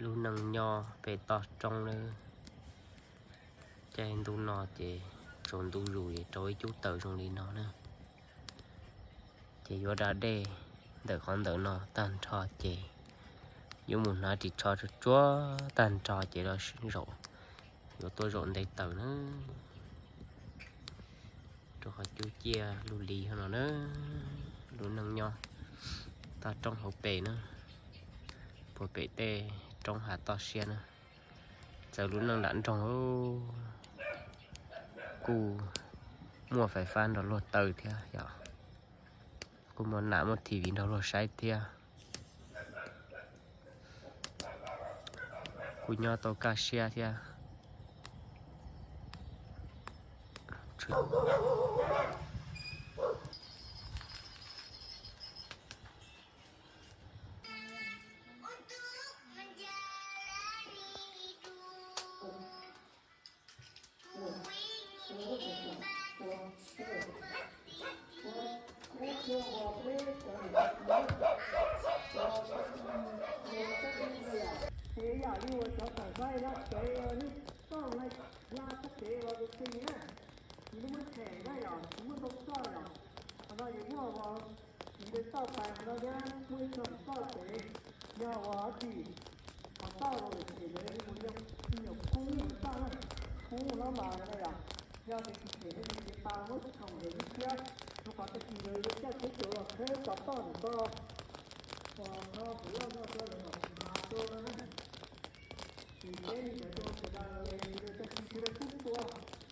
Lub neej nyob pem toj roob nawb. Caij ntuj no ces tsaus ntuj zus es rau ib cub taws zoo li no na. Ces yuav da dej ntawm qhov ntawm no tag nrho ces yuav mus hnav ris tsho tsuag tsuag tag nrho ces lawv zaum, yuav tuaj zaum nte taws na. Rau qhov cub ciaj lug li no na. Lub neej nyob toj roob hauv pes na, puag pem tej roob hav toj siab na. Txawm lub neej nram nroog kuj muaj fais fab nrog luag taw thiab yom, kuj muaj nam muaj T V nrog luag saib thiab, kuj nyob tau kaj siab thiab. Ces yam li uas cov tawm hlais hla tsev, hlaj txhab kev los tus txi na, nws muab them na yom, nws muab tau txoj yom. Qhov no yus muaj ua, nws txoj pais qhov no thiab muaj ib txoj txoj pem, yog ua tim qhov toj los lawm ces lawv ua nyuam khub ua txoj na, khub hlob mas na yom. Yog tias tsis them thiab ces pa muab tsis khoom heev thiab, rau qhov tag kis lawv yuav coj tsheb cuav los khawb cov toj ntawm ko, uas no kuv loj noj rau lawv mam hnav rau na. Ces peb li ntawd rau sawv daws es sawv daws tag kis sawv daws kuj tua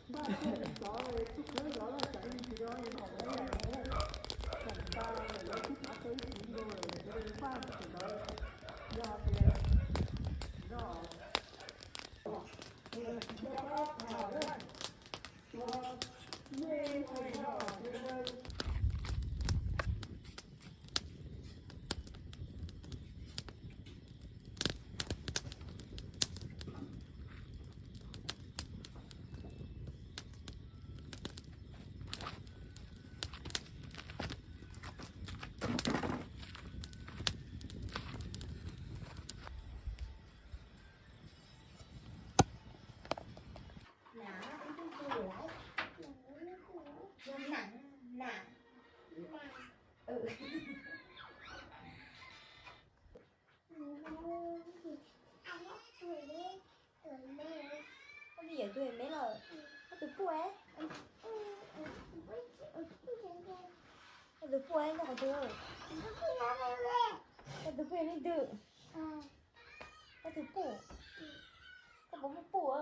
npaj thiaj li txov es kuj khawb zov laj tsam ib ntsis no es kom lawv yam no na, tseem tas lawm lawv kuj thov tau ib ntsis nkaus lawm sawv daws npaj tawm ntawd. Yog tias no Koj twb yawm tus me lawm, koj twb puaj, koj twb puaj, koj twb puaj yog leej twg? Koj twb puaj, koj puas muaj puaj?